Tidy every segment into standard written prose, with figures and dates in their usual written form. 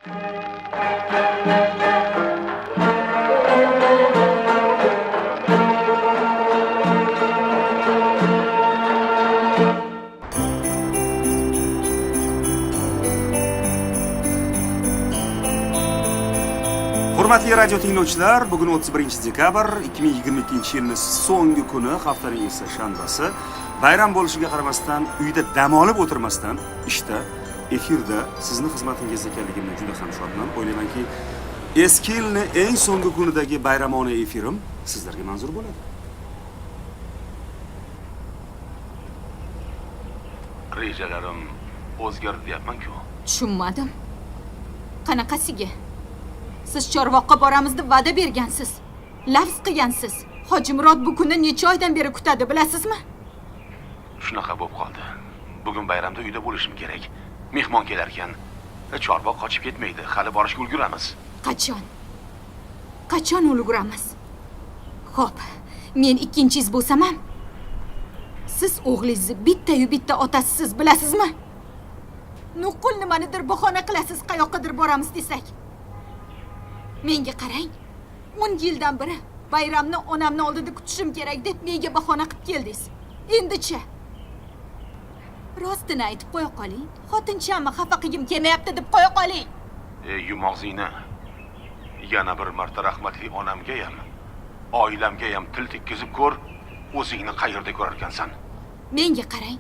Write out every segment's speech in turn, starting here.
Hurmatli radio tinglovchilar, bugun 31 dekabr 2022-yilning so'nggi kuni, haftaning esa shanbasi. Bayram bo'lishiga qaramasdan, uyda dam olib o'tirmasdan, ishda, efirda sizni xizmatingizda ekanligimdan juda ham shodman. O'ylaymanki, eski yilni eng so'nggi kunidagi bayramona efirim sizlarga manzur bo'ladi. Rejalarim o'zgardi deyapman-ku. Tushunmadim. Qanaqasiga? Siz Chorvoqqa boramiz deb va'da bergansiz. Lafz qilgansiz. Hojimurod bu kunni necha oydan beri kutadi, bilasizmi? Shunaqa bo'lib qoldi. Bugun bayramda uyda bo'lishim kerak. Mehmon kelarkan. Chorvoq qochib ketmaydi. Hali borishga ulguramiz. Qachon? Qachon ulguramiz? Xo'p, men ikkinchingiz bo'lsam ham, siz o'g'lingizni bitta-yu bitta otasisiz, bilasizmi? Nuqul nimanidir bahona qilasiz, qayoqqadir boramiz desak. Menga qarang. 10 yildan beri bayramni onamni oldida kutishim kerak deb menga bahona qilib keldingiz. Endichi? Rostini aytib qo'ya qoling. Xotinchamni xafa qilgim kelmayapti deb qo'ya qoling. Ey yumog'zingni. Yana bir marta rahmatli onamga ham, oilamga ham til tekkizib ko'r, o'zingni qayerda ko'rarkansan? Menga qarang.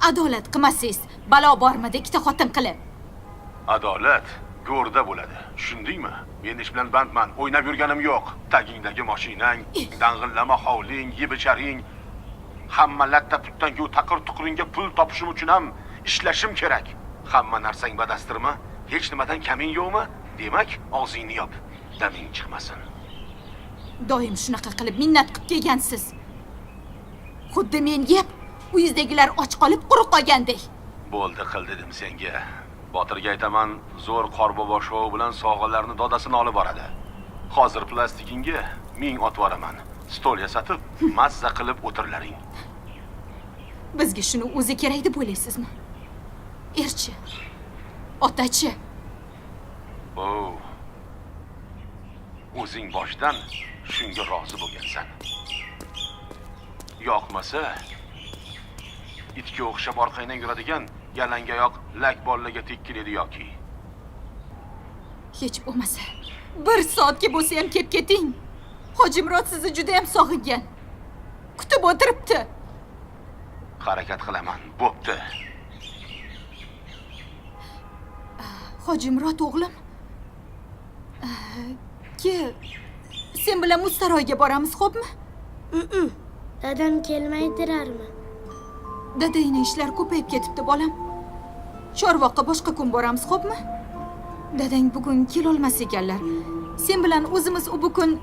Adolat qilmasangiz, balo bormidi ikkita xotin qilib? Adolat go'rda bo'ladi. Tushundingmi? Men ish bilan bandman, o'ynab yurganim yo'q. Tagingdagi mashinang, dang'illama hovling, yeb-icharing, hamma latta putdangu taqir-tuquringga pul topishim uchun ham ishlashim kerak. Hamma narsang badastirmi? Hech nimadan kaming yo'qmi? Demak, og'zingni yop, daming chiqmasin. Doim shunaqa qilib minnat qilib kelgansiz. Xuddi men yeb, uyingizdagilar och qolib quruq qolgandek. Bo'ldi, qil dedim senga. Botirga aytaman, zo'r Qorbobo shou bilan sovg'alarni dodasini olib boradi. Hozir plastikingga 1000 otib boraman. Stol yasatib, mazza qilib o'tirlaring. Bizga shuni o'zi kerak deb o'ylaysizmi? Erchi, otachi. O. O'zing boshdan shunga rozi bo'lgansan. Yoqmasa, itga o'xshab orqangdan yuradigan yalangoyoq lak bolalarga tekkil edi yoki. Hech bo'lmasa, bir soatga bo'lsa ham kelib keting. Hojimurod sizni juda ham sog'ingan. Kutib o'tiribdi. Harakat qilaman, bo'pti. Hojimurod o'g'lim. Ke, sen bilan Muzsaroyga boramiz, xo'pmi? Dadam kelmaydirarmi? Dadangning ishlari ko'payib ketibdi, bolam. Chorvoqqa boshqa kun boramiz, xo'pmi? Dadang bugun kelolmas ekanlar. Sen bilan o'zimiz u bugun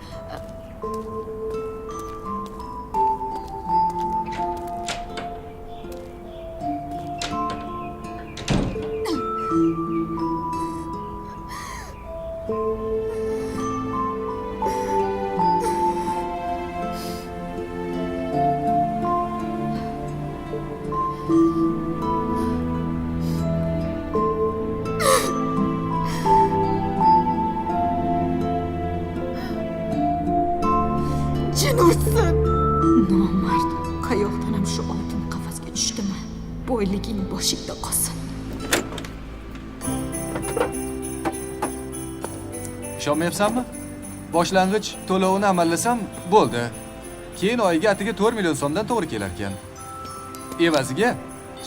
jin ursin. Nomard, qayoqdan ham shu oltin qafasga tushdimi? Boyliging boshingda qolsin. Ishonmayapsanmi? Boshlang'ich to'lovini amallasam bo'ldi. Keyin oyiga atiga 4 million so'mdan to'g'ri kelar ekan. Evaziga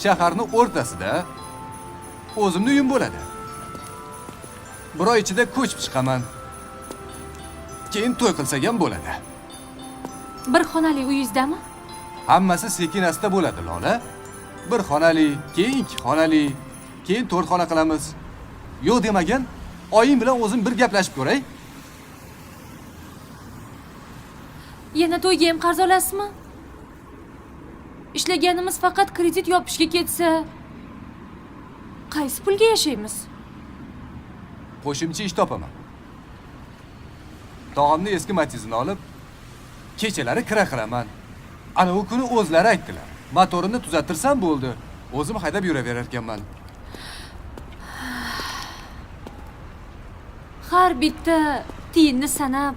shaharning o'rtasida o'zimni uyim bo'ladi. Bir oy ichida ko'chib chiqaman. Keyin to'y qilsak ham bo'ladi. Bir xonali uyingizdami? Hammasi sekin asta bo'ladi, Lola. Bir xonali, keyin 2 xonali, keyin 4 xona qilamiz. Yo'q demagan, oying bilan o'zim bir gaplashib ko'ray. Yana to'yga ham qarz olasizmi? Ishlaganimiz faqat kredit yopishga ketsa, qaysi pulga yashaymiz? Qo'shimcha ish topaman. Tog'amni eski Matizini olib, kechalari kira qilaman. Ana u kuni o'zlari aytdilar. Motorini tuzattirsam bo'ldi. O'zim haydab yuraverar ekanman. Har bitta tiyinni sanab,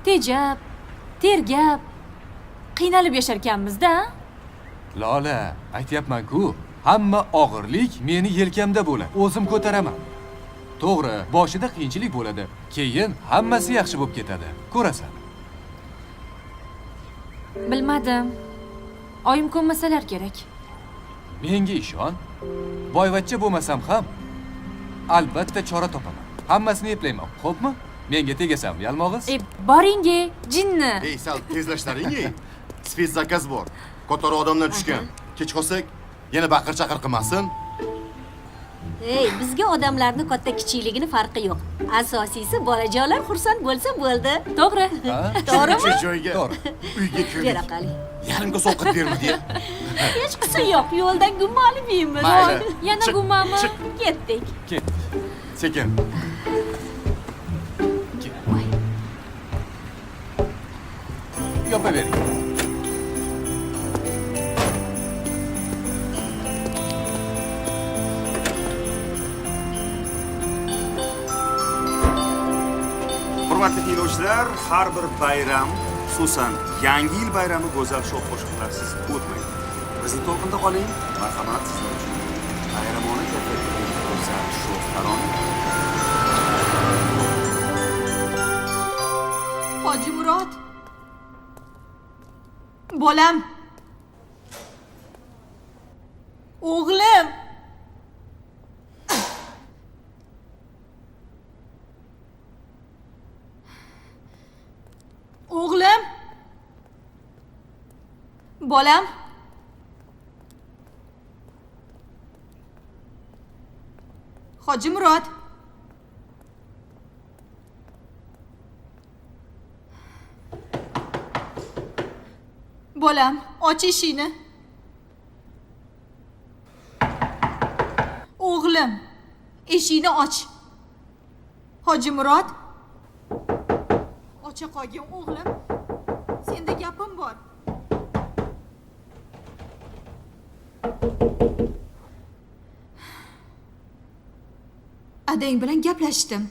tejab, tergab, qiynalib yasharkanmiz-da. Lola, aytyapman-ku, hamma og'irlik meni yelkamda bo'ladi. O'zim ko'taraman. To'g'ri, boshida qiyinchilik bo'ladi, keyin hammasi yaxshi bo'lib ketadi. Ko'rasan. Bilmadim. Oyim ko'nmasalar kerak. Menga ishon. Boyvachcha bo'lmasam ham albatta chora topaman. Hammasini eplayman, xo'pmi? Menga tegasanmi, yalmog'iz? Boring-e, jinni. Ey, sal tezlashlaring, ey. Spets zakaz bor. Kattaroq odamdan tushgan. Kech qolsak, yana baqir-chaqir qilmasin. Ey, bizga odamlarni katta kichikligini farqi yo'q. Asosiysi bolajonlar xursand bo'lsa bo'ldi. To'g'ri. To'g'rimi? Shu joyga. To'g'ri. Uyga kirdik. Bera qoling. Yarim kosa ovqat bermadi. Hech qisi yo'q, yo'ldan gumma olib yeymiz. Mayli. Yana gummami? Chiq. Ketdik. Ketdik. Sekin. Voy. Yopavering. Hurmatli tinglovchilar, har bir bayram, xususan Yangi yil bayrami go'zal sho'x qo'shiqlarsiz o'tmaydi. Bizni to'lqinda qoling, marhamat sizlar uchun bayramona kayfiyatdagi go'zal sho'x tarona. Hoji Murod. Bolam. O'g'lim. O'g'lim. Bolam. Hoji Murod. Bolam, och eshikni. O'g'lim, eshikni och. Hoji Murod. Ocha qolgin o'g'lim. Senda gapim bor. Adang bilan gaplashdim.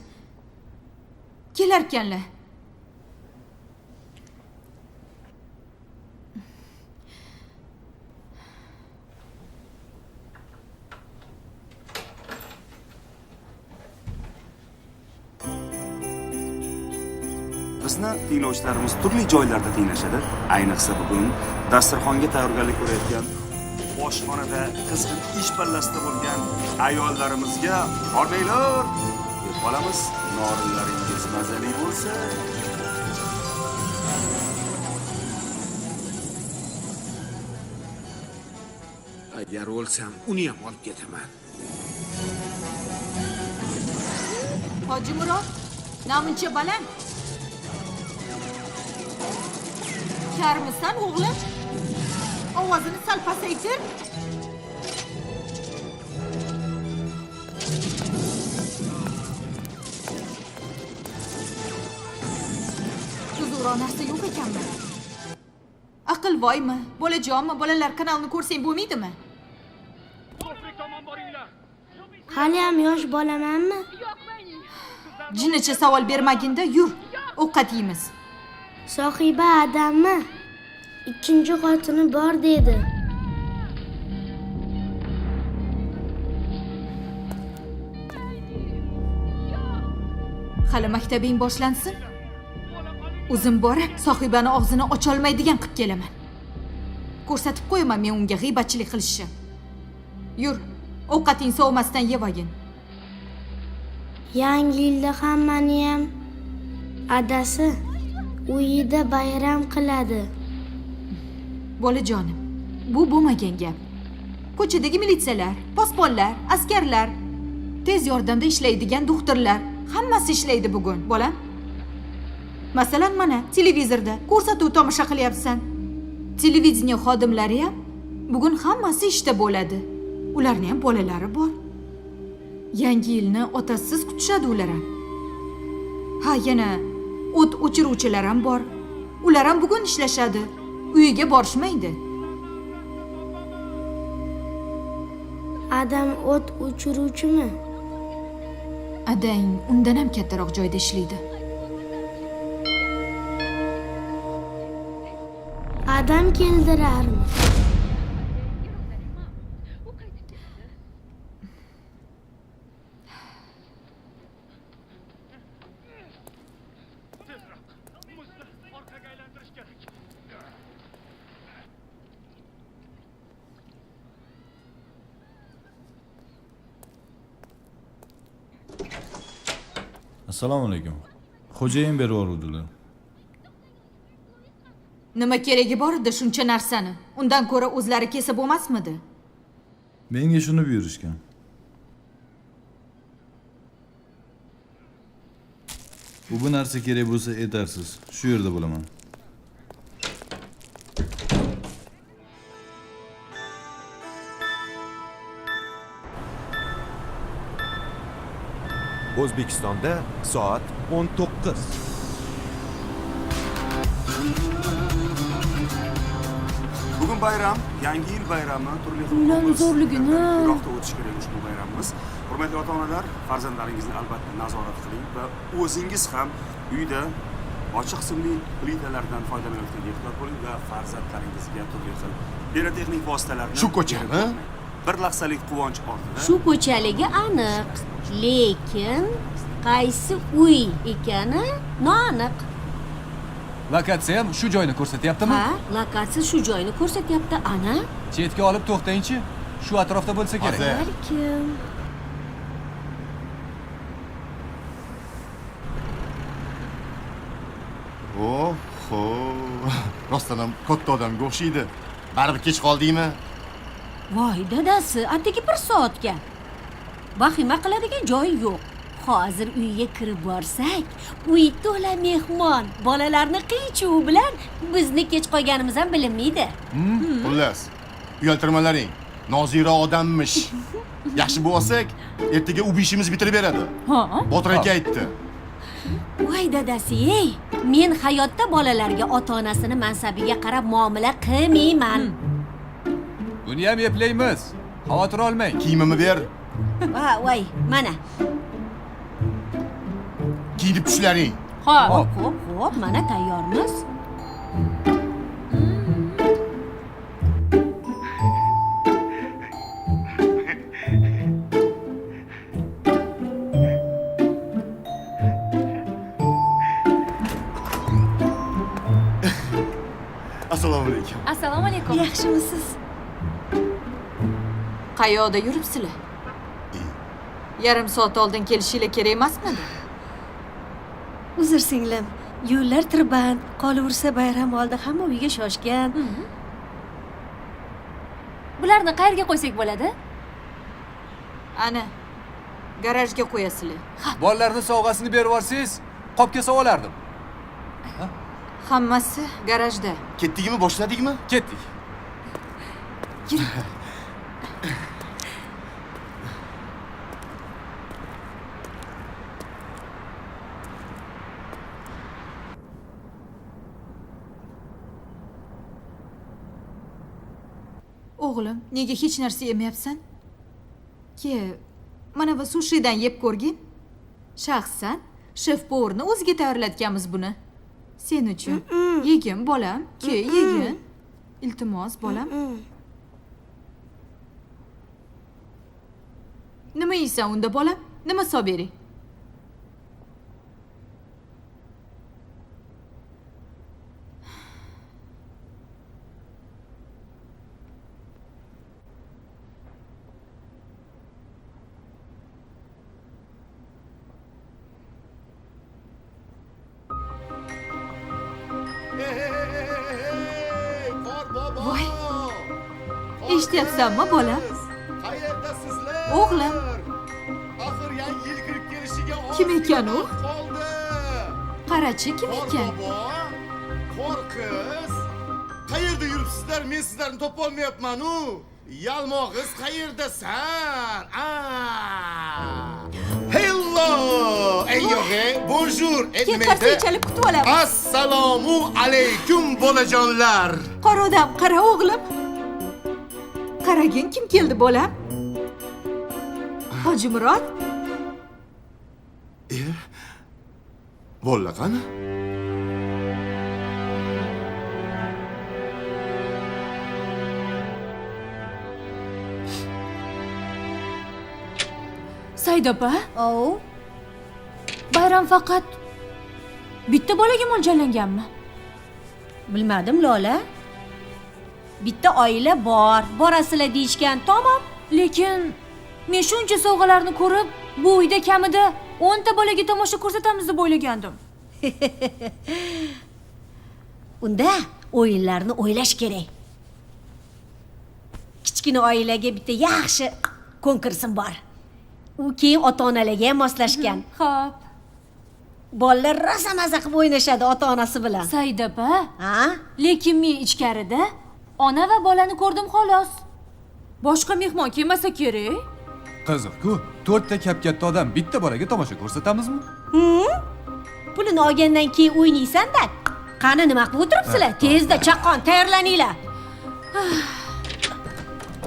Kelarkanlar. Bizni tinglovchilarimiz turli joylarda tinglashadi. Ayniqsa bugun dasturxonga tayyorgarlik ko'rayotgan, oshxonada qizg'in ish pallasida bo'lgan ayollarimizga hormanglar deb qolamiz. Norinlaringiz mazali bo'lsin. Agar o'lsam, uni ham olib ketaman. Hoji Murod, namuncha baland. Karmisan o'g'lim? Ovozini sal pasaytir. Tuzukroq narsa yo'q ekanmi? Aqlvoymi, bolajonmi, bolalar kanalini ko'rsang bo'lmaydimi? Hali ham yosh bolamanmi? Jinnicha savol bermaginda yur, ovqat yeymiz. Sohiba adammi? Ikkinchi xotini bor dedi. Hali maktabing boshlansin. O'zim borib sohibani og'zini ocholmaydigan qilib kelaman. Ko'rsatib qo'yaman men unga g'iybatchilik qilishni. Yur, ovqating sovimasdan yeb olgin. Yangi yilda hammani ham adasi uyida bayram qiladi. Bolajonim, bu bo'lmagan gap. Ko'chadagi militsiyalar, posbonlar, askarlar, tez yordamda ishlaydigan doktorlar hammasi ishlaydi bugun, bolam. Masalan, mana televizorda ko'rsatuv tomosha qilyapsan. Televideniye xodimlari ham bugun hammasi ishda bo'ladi. Ularning ham bolalari bor. Yangi yilni otasiz kutishadi ular ham. Ha, yana o't o'chiruvchilar ham bor. Ular ham bugun ishlashadi. Uyiga borishmaydi. Adam o't o'chiruvchimi? Adang undan ham kattaroq joyda ishlaydi. Adam keldirarmi? Assalomu alaykum. Xo'jayin berib yuboruvdilar. Nima keragi bor edi shuncha narsani? Undan ko'ra o'zlari kelsa bo'lmasmidi? Menga shuni buyurishgan. Bu narsa kerak bo'lsa aytarsiz. Shu yerda bo'laman. O'zbekistonda soat 19. Bugun bayram, Yangi yil bayrami, turli xil zo'rligini Iroqda o'tishi kerak ushbu bayramimiz. Hurmatli ota-onalar, farzandlaringizni albatta nazorat qiling va o'zingiz ham uyda ochiq simli plitalardan foydalanayotganda ehtiyot bo'ling va farzandlaringizga turli xil pirotexnik vositalarni Shu ko'chami? Bir lahzalik quvonch ortida. Shu ko'chaligi aniq, lekin qaysi uy ekani noaniq. Lokatsiya ham shu joyni ko'rsatyaptimi? Ha, lokatsiya shu joyni ko'rsatyapti, ana. Chetga olib to'xtangchi. Shu atrofda bo'lsa kerak. Balkim. Oho, rostdan ham katta odamga o'xshaydi. Baribir kech qoldingmi? Voy dadasi, atigi bir soatga. Vahima qiladigan joyi yo'q. Hozir uyga kirib borsak, uy to'la mehmon, bolalarni qiy-chuvi bilan bizni kech qolganimiz ham bilinmaydi. Xullas, uyaltirmalaring. Nozira odammish. Yaxshi bo'lsak, ertaga u ishimizni bitirib beradi. Ha? Botir aka aytdi. Voy dadasi, ey, men hayotda bolalarga ota-onasini mansabiga qarab muomala qilmayman. Buni ham eplaymiz. Xavotir olmang. Kiyimimni ber. Va, voy, mana. Kiyinib tushlaring. Xo'p, xo'p, xo'p, mana tayyormiz. Assalomu alaykum. Assalomu alaykum. Yaxshimisiz? Qayoqda yuribsizlar? Yarim soat oldin kelishinglar kerak emasmidi? Uzr singlim, yo'llar tirband, qolaversa bayram oldi, hamma uyga shoshgan. Bularni qayerga qo'ysak bo'ladi? Ana, garajga qo'yasizlar. Bolalarni sovg'asini berib yuborsangiz, qopga savolardim. Hammasi garajda. Ketdikmi, boshladikmi? Ketdik. Yuring. O'g'lim, nega hech narsa yemayapsan? Ke, mana bu sushidan yeb ko'rgin. Shaxsan shef povarni o'ziga tayyorlatganmiz buni. Sen uchun. Yegin, bolam. Ke, yegin. Iltimos, bolam. Nima yeysan unda, bolam? Nima solib bering? Voy! Eshityapsanmi, bolam? Qayerdasizlar? O'g'lim. Axir yangi yil kirib kelishiga Kim ekan u? Qoldi. Qarachi, kim ekan? Qor qiz. Qayerda yuribsizlar? Men sizlarni topa olmayapman u. Yalmog'iz qayerdasan? Hello! Ey yo'q, bonjour. Keyin qarsak chalib kutib olamiz. Assalomu alaykum bolajonlar. Qor odam, qara o'g'lim. Qaragin kim keldi bolam? Hojimurod. E? Bolalar qani? Saida opa, Ov, bayram faqat bitta bolaga mo'ljallanganmi? Bilmadim Lola. Bitta oila bor, borasizlar deyishgan, tamom. Lekin men shuncha sovg'alarni ko'rib, bu uyda kamida 10 ta bolaga tomosha ko'rsatamiz deb o'ylagandim. Unda o'yinlarni o'ylash kerak. Kichkina oilaga bitta yaxshi konkursim bor. U keyin ota-onalarga ham moslashgan. Xo'p. Bolalar rosa maza qilib o'ynashadi ota-onasi bilan. Saida opa, Ha? lekin men ichkarida ona va bolani ko'rdim xolos. Boshqa mehmon kelmasa kerak. Qiziq-ku, to'rtta kap-katta odam bitta bolaga tomosha ko'rsatamizmi? Pulini olgandan keyin o'ynaysan-da. Qani nima qilib o'tiribsizlar? Tezda chaqqon tayyorlaninglar.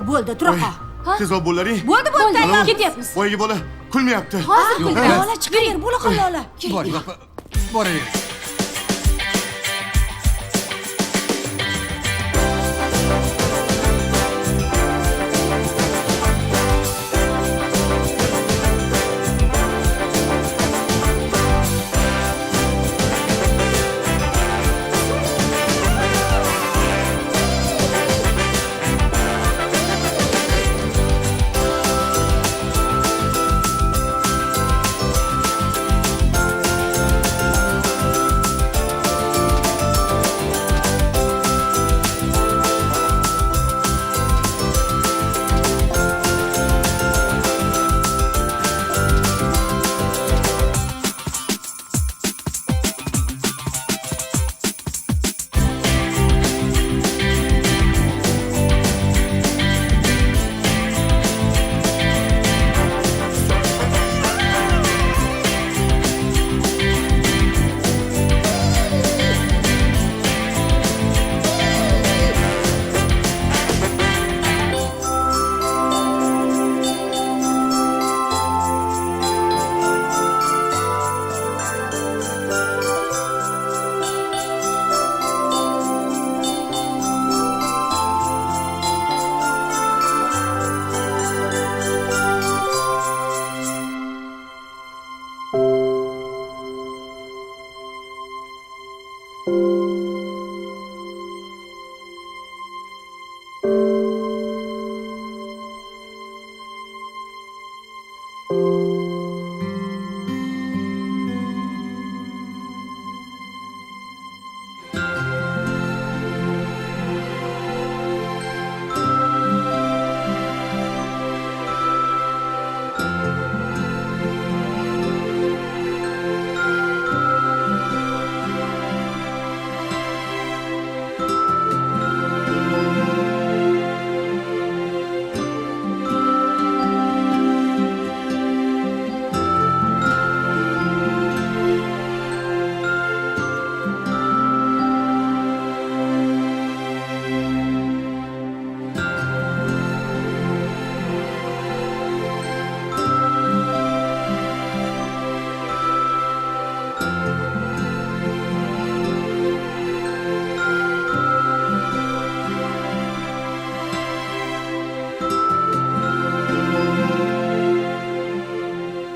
Bo'ldi, tura qol. Tezroq bo'laring. Bo'ldi, bo'ldi, tayyor. Ketyapmiz. Boyagi bola kulmayapti. Hozir Yo'q, kuldi. Lola chiqaver, bo'la qol Lola. Boring, opa, boravering.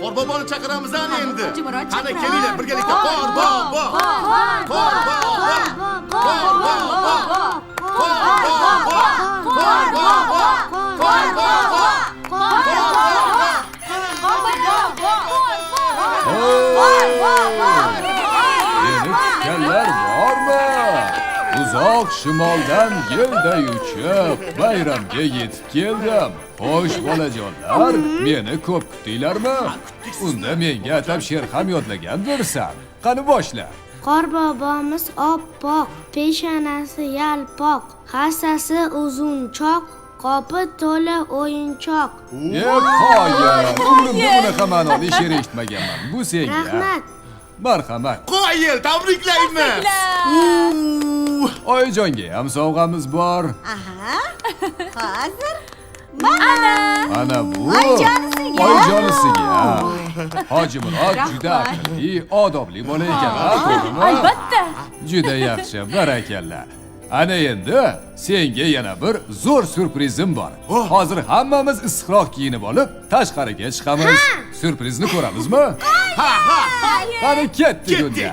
Qorboboni chaqiramiz ana endi. Hojimurod, Qani chaqir. kelinglar birgalikda. Qorbobo. Qorbobo. Qorbobo. Qorbobo. Qorbobo. Qorbobo. Meni kutganlar bormi? Uzoq shimoldan yelday uchib, bayramga yetib keldim. Xo'sh, bolajonlar, meni ko'p kutdinglarmi? Unda menga atab she'r ham yodlagandirsan. Qani boshla. Qorbobomiz oppoq, peshonasi yalpoq, hassasi uzunchoq, qopi to'la o'yinchoq. E, qoyil, umrimda bunaqa ma'noli she'r eshitmaganman. Bu senga. Rahmat. Marhamat. Qoyil, tabriklaymiz. Oyijonga ham sovg'amiz bor. Aha. Hozir. Mana. Mana bu. Oyjonisiga. Oyjonisiga. Hojimurod juda aqlli, odobli bola ekan, ha, to'g'rimi? Albatta. Juda yaxshi, barakalla. Ana endi senga yana bir zo'r syurprizim bor. Hozir hammamiz issiqroq kiyinib olib, tashqariga chiqamiz. Syurprizni ko'ramizmi? Ha, ha. Qani ketdik unda.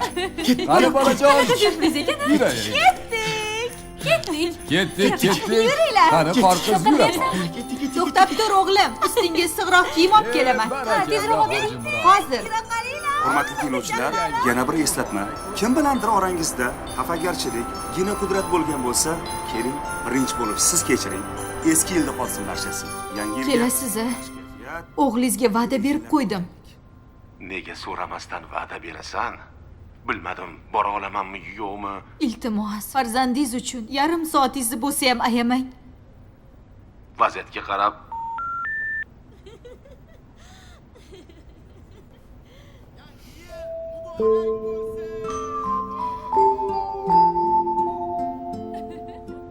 Qani bolajon. Syurpriz ekan. Yuravering. Ketdik. Ketdik. Ketdik, ketdik. Yuringlar. Qani qorqiz yura. To'xtab tur o'g'lim, ustingga issiqroq kiyim olib kelaman. Ha, tezroq olib bering. Hozir. Hurmatli tinglovchilar, yana bir eslatma. Kim bilandir orangizda xafagarchilik, gina qudrat bo'lgan bo'lsa, keling, birinchi bo'lib siz kechiring. Eski yilda qolsin barchasi. Yangi yilga Kelasiz a? O'g'lingizga va'da berib qo'ydim. Nega so'ramasdan va'da berasan? Bilmadim, bora olamanmi, yo'qmi? Iltimos, farzandingiz uchun yarim soatingizni bo'lsa ham ayamang. Vaziyatga qarab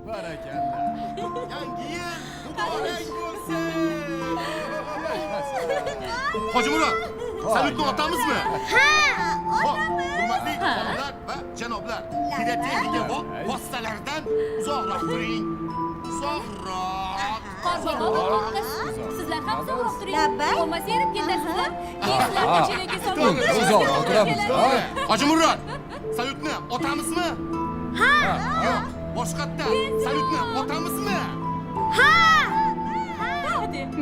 Barakalla. Yangi yil muborak bo'lsin. Hojimurod, salyutni otamizmi? Ha, Hop, hurmatli xonimlar va janoblar, pirotexnika vositalaridan uzoqroq turing. Uzoqroq. Qorbobo, qiz, sizlar ham uzoqroq turing. Bo'lmasa erib ketasizlar. Keyin sizlarni chelakka solib Uzoqroq turamiz, ha? Hojimurod, salyutni otamizmi? Ha. Yo'q, boshqatdan salyutni otamizmi? Ha.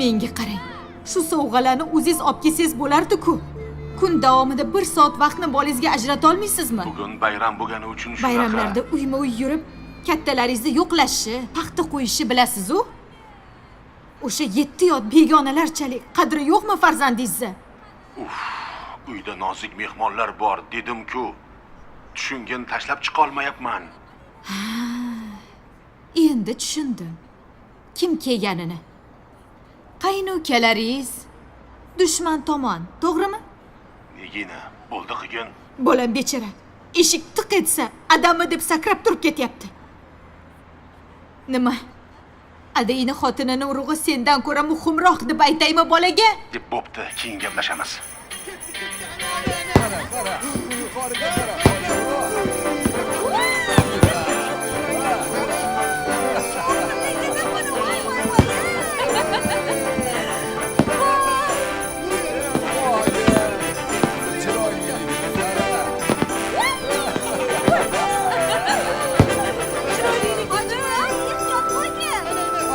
Menga qarang. Shu sovg'alarni o'zingiz olib kelsangiz bo'lardi-ku. Kun davomida 1 soat vaqtni bolangizga ajrata olmaysizmi? bugun bayram bo'lgani uchun shunaqa. Bayramlarda uyma-uy yurib, kattalaringizni yo'qlashi, paxta qo'yishi bilasiz-u. O'sha 7 yot begonalarchalik qadri yo'qmi farzandingizni? Uf, uyda nozik mehmonlar bor dedim-ku. Tushungin tashlab chiqa olmayapman. Ha, endi tushundim. Kim kelganini. Qaynukalaringiz dushman tomon, to'g'rimi? Nigina, bo'ldi qilgin. Bolam bechara. Eshik tiq etsa, adami deb sakrab turib ketyapti. Nima? Adayini xotinini urug'i sendan ko'ra muhimroq deb aytaymi bolaga? Deb bo'pti, keyin gaplashamiz. Qara, qara. Yuqoriga qara. Hojimurod. Chiroyliligini qara.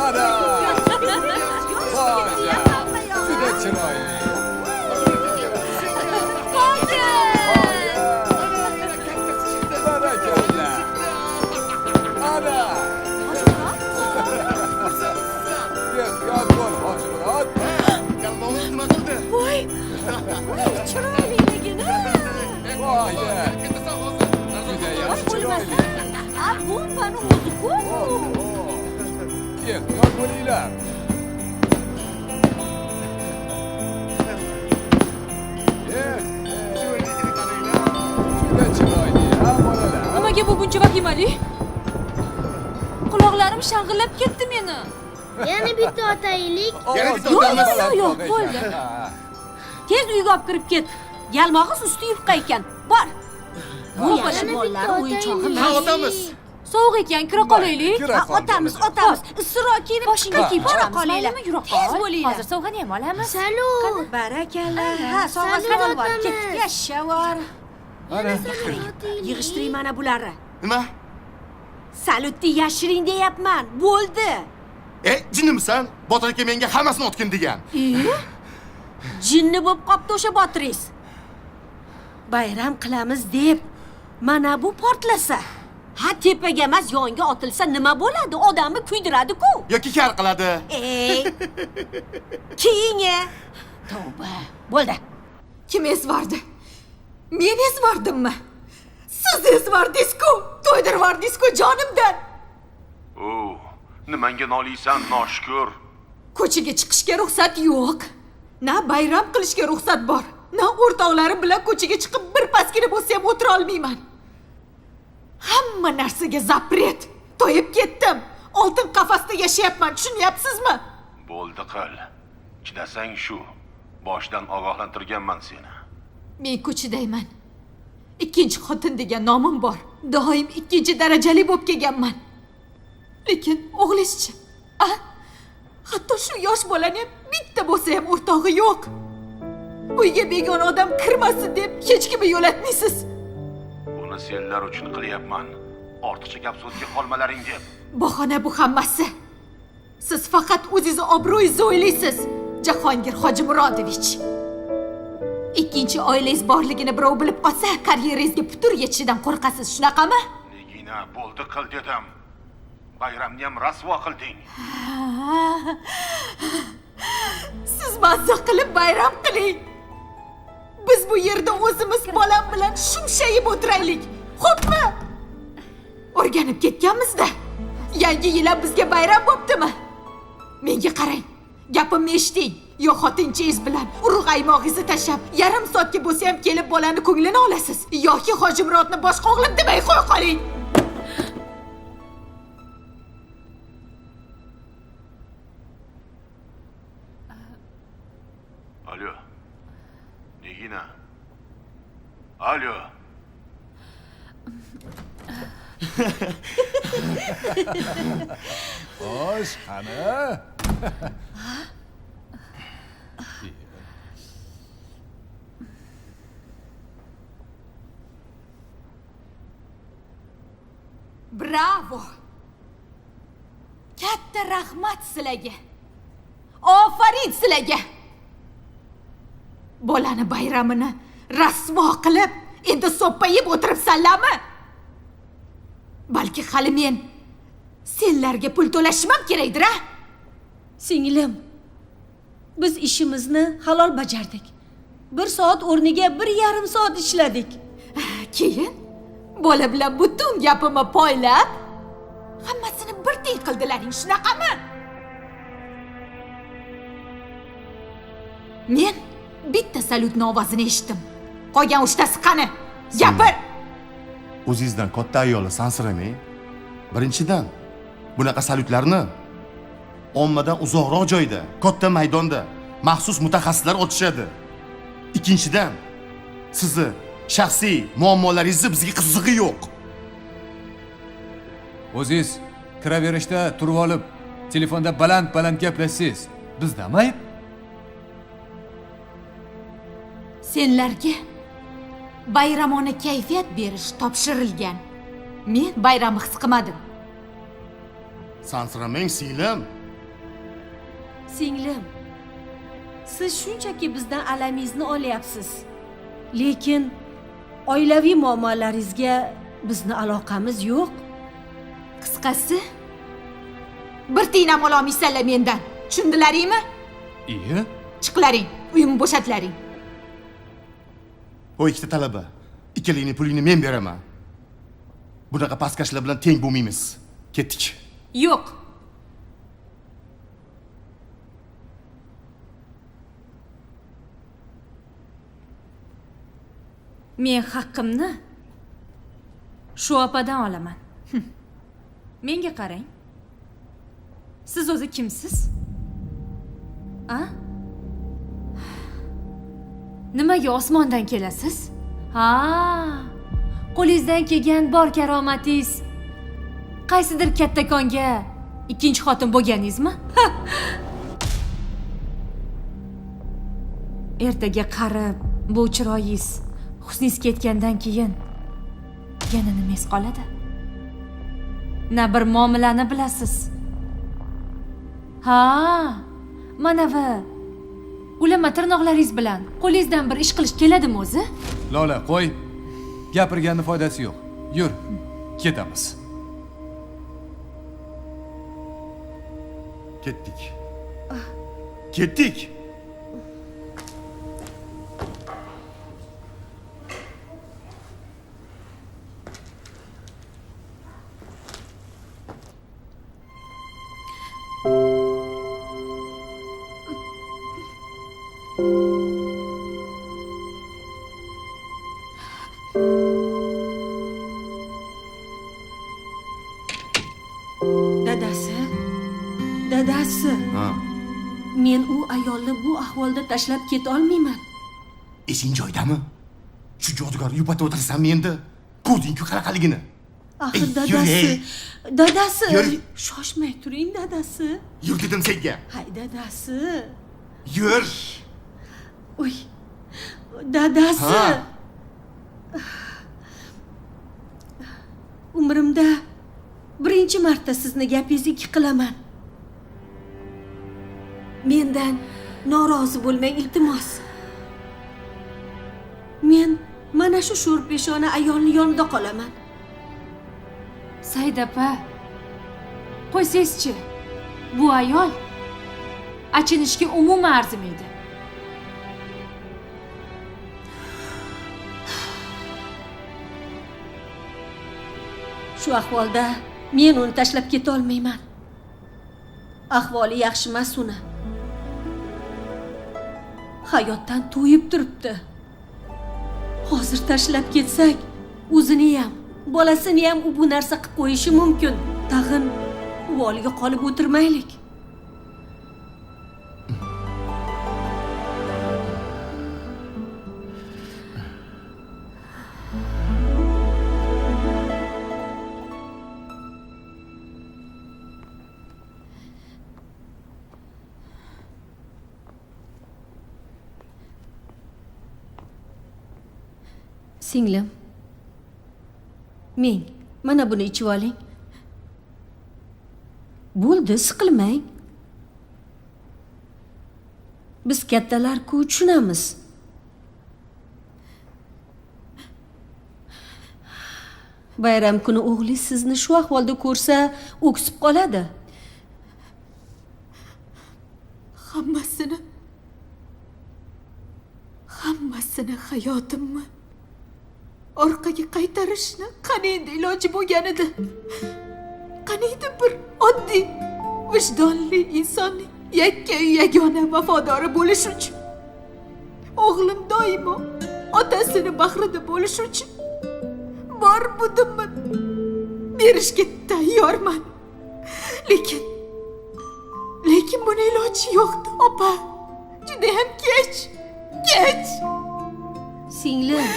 Ana! Hoja! Juda chiroyli. Barakalla. Ana! Ehtiyot bo'l, Hojimurod. Yalmog'iz nima qildi? Voy! Voy, chiroyliligini. Voy! Judayam chiroyli. A, bombani o'zi-ku. Ehtiyot bo'linglar. Juda chiroyli, ha bolalar? Nimaga bu buncha vahimali? Quloqlarim shang'illab ketdi meni. Yana bitta otaylik. Yana bitta Yo'q, otamiz. yo'q, yo'q, bo'ldi. Tez uyga olib kirib ket. Yalmog'iz usti yupqa ekan. Bor. Bu yaxshi Yana bolalar bitta o'yinchog'i otaylik. Ha, emas. otamiz. Sovuq ekan, kira qolaylik. Kira Ha, qol, otamiz, bolajon. otamiz. Issiqroq kiyinib Boshingga chiqib kiyib bora chiqamiz, qolinglar. maylimi? Yura Tez qol. bo'linglar. Hozir sovg'ani ham olamiz. Salut. Barakalla. Ha, sovg'asi Salut bor. otamiz. Ketdik, yashavor. Ana. Yig'ishtiring mana bularni. Nima? Salutni yashiring deyapman. Bo'ldi. E, jinnimisan? Botir aka menga hammasini otgin degan. Jinni bo'lib qopti o'sha botiringiz. Bayram qilamiz deb mana bu portlasa, ha tepaga emas yonga otilsa nima bo'ladi? Odamni kuydiradi-ku. Yoki kar qiladi. Ey. Keyingi. Tavba. Bo'ldi. Kim ezvardi? Men ezvardimmi? Siz ezvardingiz-ku, to'ydirvardingiz-ku jonimdan. O, nimangga noliysan, noshukur? Ko'chaga chiqishga ruxsat yo'q. Na bayram qilishga ruxsat bor, na o'rtoqlarim bilan ko'chaga chiqib bir pasgina bo'lsa ham o'tira olmayman. Hamma narsaga запрет. To'yib ketdim. Oltin qafasda yashayapman, tushunyapsizmi? Bo'ldi qil. Chidasang shu. Boshidan ogohlantirganman seni. Men ko'chadayman. Ikkinchi xotin degan nomim bor. Doim ikkinchi darajali bo'lib kelganman. Lekin o'g'lizchi, a? Hatto shu yosh bolani ham bitta bo'lsa ham o'rtog'i yo'q. Uyga begona odam kirmasin deb hech kimni yo'latmaysiz. Buni senlar uchun qilyapman. Ortiqcha gap so'zga qolmalaring deb. Bahona bu hammasi. Siz faqat o'zingizni obro'yingizni o'ylaysiz, Jahongir Hojimurodovich. Ikkinchi oilangiz borligini birov bilib qolsa, karyerangizga putur yetishidan qo'rqasiz, shunaqami? Nigina, bo'ldi qil dedim. Bayramni ham rasvo qilding. Siz mazza qilib bayram qiling. Biz bu yerda o'zimiz bolam bilan shumshayib o'tiraylik. Xo'pmi? O'rganib ketganmiz-da. Yangi yil ham bizga bayram bo'ptimi? Menga qarang. Gapimni eshiting. Yo xotinchingiz bilan urug' aymog'ingizni tashlab, yarim soatga bo'lsa ham kelib bolani ko'nglini olasiz, yoki Hojimurodni boshqa o'g'lim demay qo'ya qoling. Alo. Nigina. Alo. Xo'sh, qani? Bravo! Katta rahmat sizlarga. Ofarin sizlarga. Bolani bayramini rasvo qilib, endi so'ppayib o'tiribsanlarmi? Balki hali men senlarga pul to'lashim ham kerakdir, a? Singlim, biz ishimizni halol bajardik. 1 soat o'rniga 1,5 soat ishladik. Keyin bola bilan butun gapimni poylab, hammasini bir tiyin qildilaring, shunaqami? Men bitta salyutni ovozini eshitdim. Qolgan uchtasi qani? Gapir! O'zingizdan katta ayolni sansiramang. Birinchidan, bunaqa salyutlarni ommadan uzoqroq joyda, katta maydonda maxsus mutaxassislar otishadi. Ikkinchidan, sizni shaxsiy muammolaringizni bizga qizig'i yo'q. O'zingiz kiraverishda turib olib, telefonda baland-baland gaplashsangiz, bizdami ayb? Senlarga bayramona kayfiyat berish topshirilgan. Men bayramni his qilmadim. Sansiramang, singlim. Singlim, siz shunchaki bizdan alamingizni olyapsiz. Lekin oilaviy muammolaringizga bizni aloqamiz yo'q. Qisqasi, bir tiyin ham ololmaysanlar mendan. Tushundilaringmi? Iya. Chiqlaring, uyimni bo'shatlaring. O ikkita talaba, ikkalingning pulingni men beraman. Bunaqa pastkashlar bilan teng bo'lmaymiz. Ketdik. Yo'q. Men haqqimni shu opadan olaman. Menga qarang. Siz o'zi kimsiz? A? Nimaga osmondan kelasiz? Ha, qo'lingizdan kelgan bor karomatingiz qaysidir kattakonga ikkinchi xotin bo'lganingizmi? Ertaga qarib bu chiroyingiz husningiz ketgandan keyin yana nimangiz qoladi? Na bir muomalani bilasiz. Ha, manavi ulama tirnoqlaringiz bilan qo'lingizdan bir ish qilish keladimi o'zi? Lola, qo'y. Gapirganning foydasi yo'q. Yur, ketamiz. Ketdik. Ketdik. Dadasi, dadasi. Ha. Men u ayolni bu ahvolda tashlab keta olmayman. Esing joyidami? Shu jodugarni yupatib o'tirasanmi endi? Ko'rding-ku qanaqaligini. Axir Ey, yur, dadasi, ey. dadasi, Yur. shoshmay turing dadasi. Yur dedim senga. Hay dadasi. Yur. Uy. Dadasi. Ha. Umrimda birinchi marta sizni gapingizni ikki qilaman. Mendan norozi bo'lmang, iltimos. Men mana shu sho'rpeshona ayolni yonida qolaman. Saida opa, qo'ysangizchi, bu ayol achinishga umuman arzimaydi. Shu ahvolda men uni tashlab keta olmayman. Ahvoli yaxshi emas uni. Hayotdan to'yib turibdi. Hozir tashlab ketsak, o'zini ham, bolasini ham u bu narsa qilib qo'yishi mumkin. Tag'in uvoliga qolib o'tirmaylik. Singlim, meng, mana buni ichib oling. Bo'ldi, siqilmang. Biz kattalar-ku tushunamiz. Bayram kuni o'g'lingiz sizni shu ahvolda ko'rsa, o'ksib qoladi. Hammasini hayotimni orqaga qaytarishni qani endi iloji bo'lganida. Qani edi bir oddiy, vijdonli insonning yakkayu yagona vafodori bo'lish uchun. O'g'lim doimo otasini bag'rida bo'lish uchun bor budimni berishga tayyorman. Lekin buni iloji yo'qdi, opa. Juda ham kech, kech. Singlim,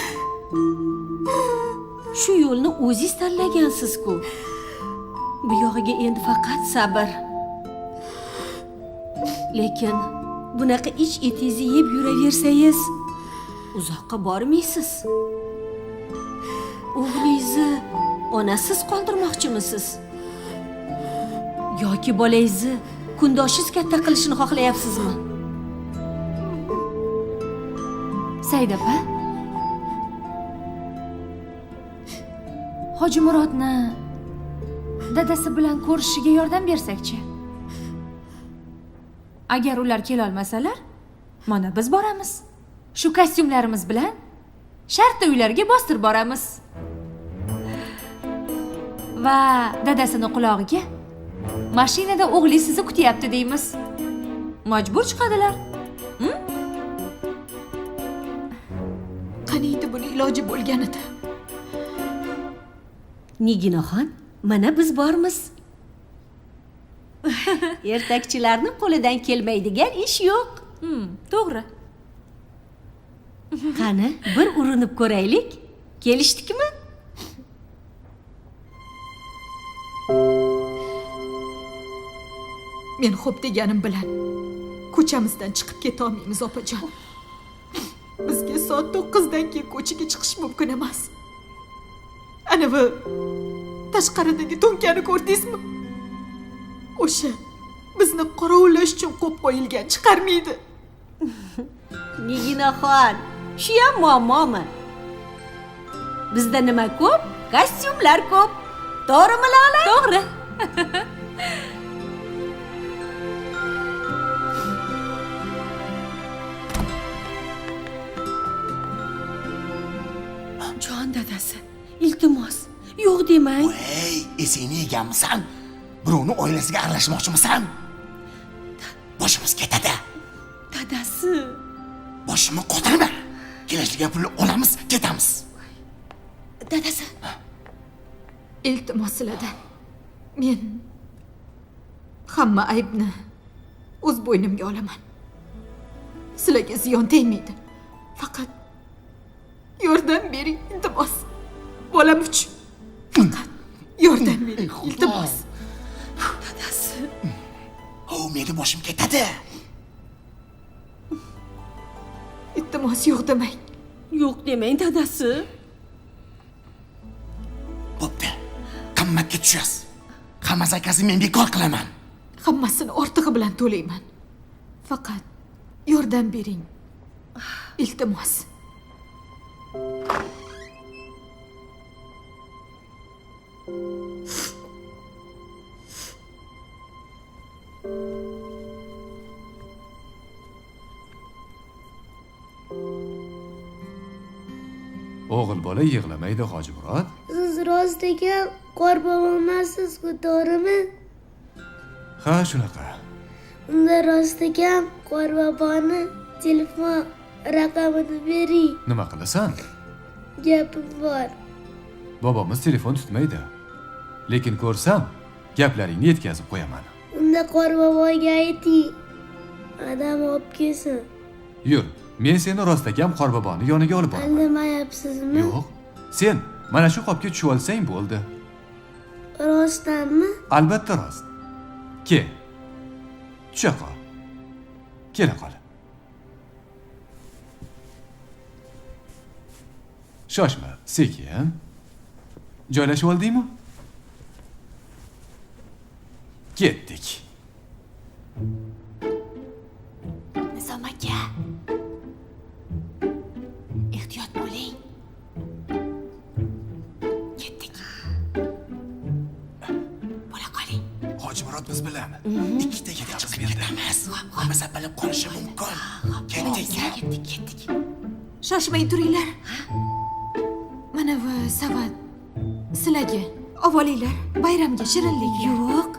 shu yo'lni o'zingiz tanlagansiz-ku. Bu yog'iga endi faqat sabr. Lekin bunaqa ich etingizni yeb yuraversangiz, uzoqqa bormaysiz. O'g'lingizni onasiz qoldirmoqchimisiz? Yoki bolangizni kundoshingiz katta qilishini xohlayapsizmi? Saida opa, Hojimurodni dadasi bilan ko'rishishiga yordam bersakchi? Agar ular kela olmasalar, mana biz boramiz. Shu kostyumlarimiz bilan shartta uylariga bostirib boramiz. Va dadasini qulog'iga mashinada o'g'li sizni kutyapti deymiz. Majbur chiqadilar. Qani edi buni iloji bo'lganida. Niginaxon, mana biz bormiz. Ertakchilarning qo'lidan kelmaydigan ish yo'q. To'g'ri. Qani, bir urinib ko'raylik. Kelishdikmi? Men xo'p deganim bilan ko'chamizdan chiqib keta olmaymiz, opajon. Bizga soat 9 dan keyin ko'chaga chiqish mumkin emas. Anavi tashqaridagi to'nkani ko'rdingizmi? O'sha bizni qorovullash uchun qo'yib qo'yilgan, chiqarmaydi. Niginaxon, shu ham muammomi? Bizda nima ko'p? Kostyumlar ko'p. To'g'rimi, Lola? To'g'ri. Jon dadasi, iltimos, yo'q demang. Voy, esingni yeganmisan? Birovni oilasiga aralashmoqchimisan? Boshimiz ketadi. Dadasi. Boshimni qotirma. Kelishgan pulni olamiz, ketamiz. Dadasi. Iltimos sizlardan. Men hamma aybni O'z bo'ynimga olaman. Sizlarga ziyon tegmaydi. Faqat yordam bering, iltimos. Bolam uchun. Faqat yordam bering, iltimos. Dadasi. O, meni boshim ketadi. Iltimos, yo'q demang. Yo'q demang, dadasi. Bo'pti. Qimmatga tushasiz. Hamma zakasini men bekor qilaman. Hammasini ortig'i bilan to'layman. Faqat yordam bering. Iltimos. O'g'il bola yig'lamaydi, Hojimurod. Siz rost ekan qorbobo emassiz-ku, to'g'rimi? Ha, shunaqa. Unda rost ekan qorboboni telefon raqamini bering. Nima qilasan? Gapim bor. Bobomiz telefon tutmaydi. Lekin ko'rsam, gaplaringni yetkazib qo'yaman. Unda qorboboga ayting. Adam olib kelsin. Yur, men seni rostakam qorboboni yoniga olib boraman. Aldamayapsizmi? Yo'q. Sen mana shu qopga tushib olsang bo'ldi. Rostdanmi? Albatta rost. Kel. Tusha qol. Kela qol. Shoshma, sekin. Joylashib oldingmi? Ketdik. Nizom aka. Ehtiyot bo'ling. Ketdik. Bo'la qoling. Hojimurod biz bilan ikkitaga chiqib ketamiz. Bo'lmasa bilib qolishi mumkin. Ketdik, ketdik, ketdik. Shoshmay turinglar. Mana bu savat sizlarga. Ovolinglar, bayramga shirinlik. Yo'q,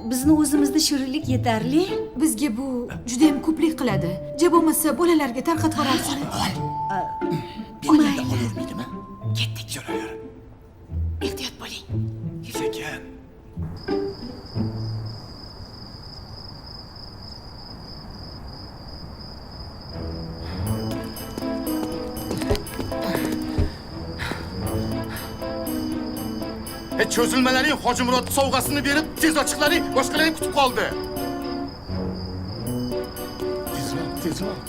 bizni o'zimizda shirinlik yetarli. Bizga bu juda ham ko'plik qiladi. Ja bo'lmasa bolalarga tarqatib yuborarsizlar. Mayli. Olavermaydimi? Ketdik. Yuraver. Ehtiyot bo'ling. Sekin. Cho'zilmalaring Hojimurod sovg'asini berib, tez ochiqlaring, boshqalaring kutib qoldi. Tezroq, tezroq.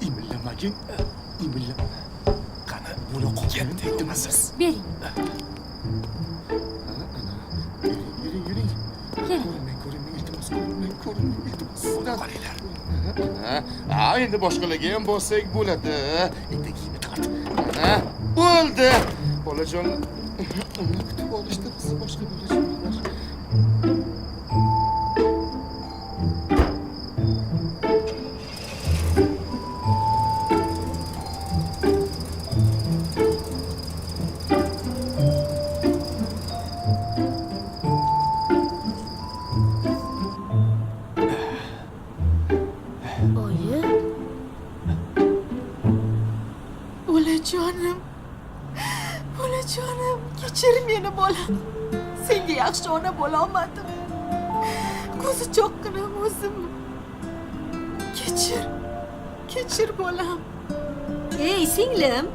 Imillamagin, imillama. Qani, bo'la qolgan iltimosiz. Bering. Ana, yuring, yuring. Ko'rinmang, ko'rinmang, iltimos, ko'rinmang, ko'rinmang, iltimos. Qolinglar. Ha, endi boshqalarga ham bossak bo'ladi. Etagingni tort. Ana, bo'ldi. Bolajon uni kutib olishdi bizni boshqa bolajonlar. Oyi. Bolajonim. Bolajonim, kechir meni bolam. Senga yaxshi ona bo'la olmadim. Ko'zi cho'qqinam o'zim. Kechir. Kechir bolam. Ey singlim,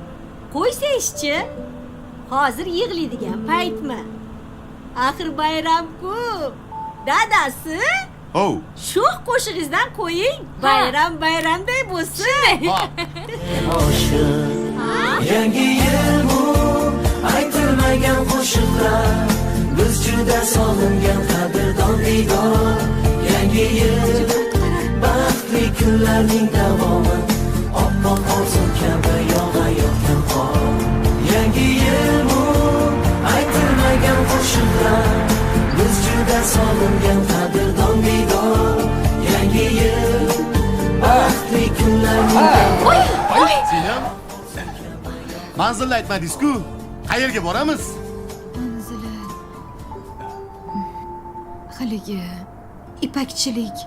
qo'ysangchi. Hozir yig'laydigan paytmi? Axir bayram-ku. Dadasi, Hov. shu qo'shig'ingizdan qo'ying. Bayram bayramday bo'lsin. Yangi yil bu aytilmagan qo'shiqlar, biz juda sog'ingan qadrdon diydor. Yangi yil baxtli kunlarning davomi, oppoq orzu kabi yog'ayotgan qor. Yangi yil bu aytilmagan qo'shiqlar, biz juda sog'ingan qadrdon diydor. Yangi yil baxtli kunlarning davomi. Sinem, manzilni aytmadingiz-ku. Qayerga boramiz? Manzili haligi ipakchilik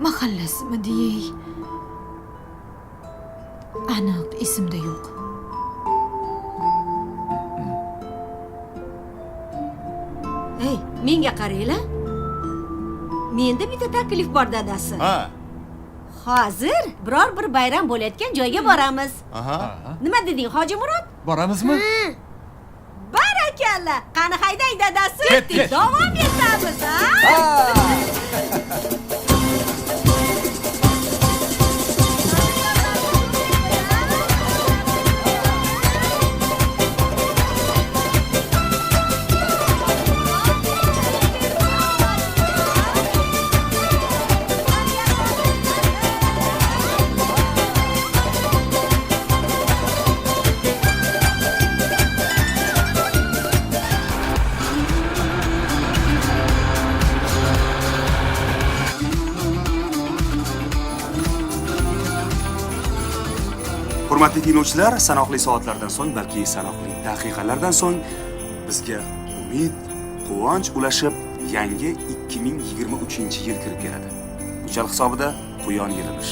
mahallasimi deyey, aniq esimda yo'q. Ey, menga qaranglar. Menda bitta taklif bor dadasi. Ha. Hozir biror bir bayram bo'layotgan joyga boramiz. Aha. Nima deding, Hoji Murod? Boramizmi? Barakalla. Qani haydang dadasi. Ketdik. Davom etamiz, ha? Hurmatli tinglovchilar, sanoqli soatlardan so'ng, balki sanoqli daqiqalardan so'ng bizga umid, quvonch ulashib yangi 2023-yil kirib keladi. Muchal hisobida quyon yilimiz.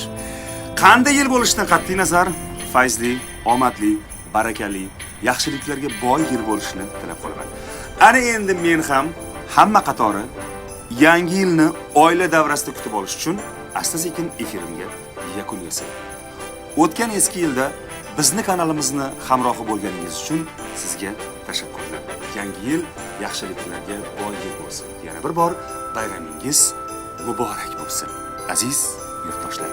Qanday yil bo'lishidan qat'iy nazar, fayzli, omadli, barakali, yaxshiliklarga boy yil bo'lishini tilab qolaman. Ana endi men ham hamma qatori yangi yilni oila davrasida kutib olish uchun asta-sekin efirimga yakun yasayman. O'tgan eski yilda bizni kanalimizni hamrohi bo'lganingiz uchun sizga tashakkurlar. Yangi yil yaxshiliklarga boy yil bo'lsin. Yana bir bor bayramingiz muborak bo'lsin, aziz yurtdoshlar.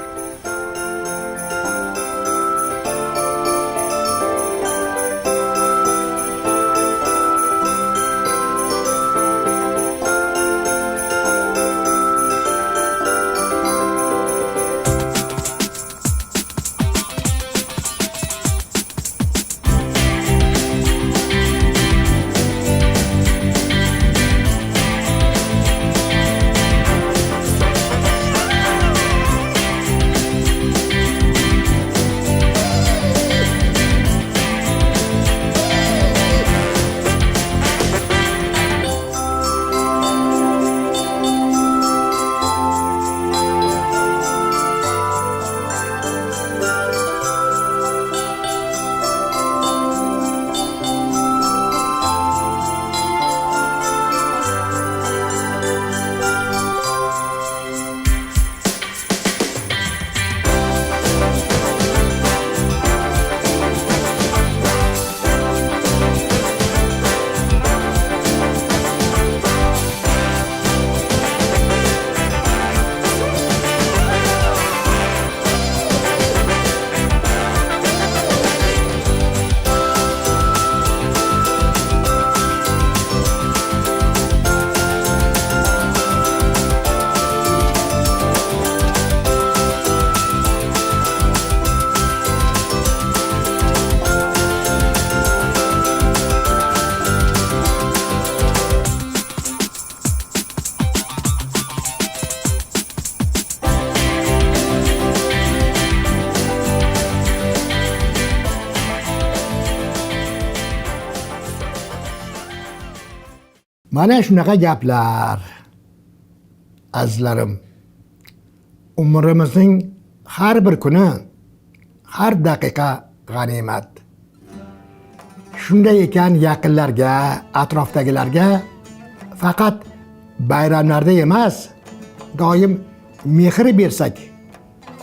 Mana shunaqa gaplar, azizlarim. Umrimizning har bir kuni, har daqiqa g'animat. Shunday ekan yaqinlarga, atrofdagilarga faqat bayramlarda emas, doim mehr bersak,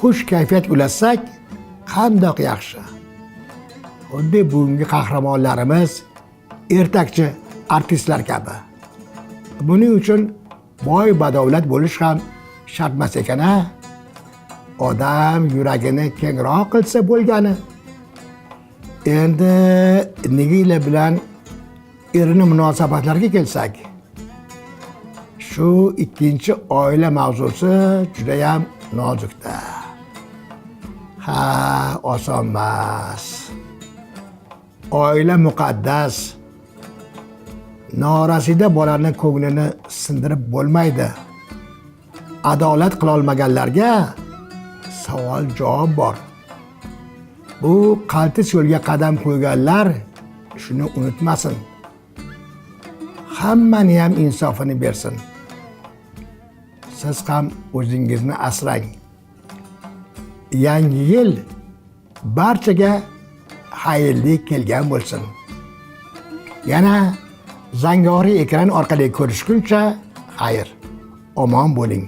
xush kayfiyat ulatsak qandoq yaxshi. Xuddi bugungi qahramonlarimiz ertakchi artistlar kabi. Buning uchun boy badavlat bo'lish ham shart emas ekan-a. Odam yuragini kengroq qilsa bo'lgani. Endi Nigina bilan erini munosabatlarga kelsak, shu ikkinchi oila mavzusi juda ham nozikda. Ha, oson emas. Oila muqaddas. Norasida bolani ko'nglini sindirib bo'lmaydi. Adolat qilolmaganlarga savol javob bor. Bu qaltis yo'lga qadam qo'yganlar shuni unutmasin. Hammani ham insofini bersin. Siz ham o'zingizni asrang. Yangi yil barchaga xayrli kelgan bo'lsin. Yana zangori ekran orqali ko'rishguncha xayr, omon bo'ling.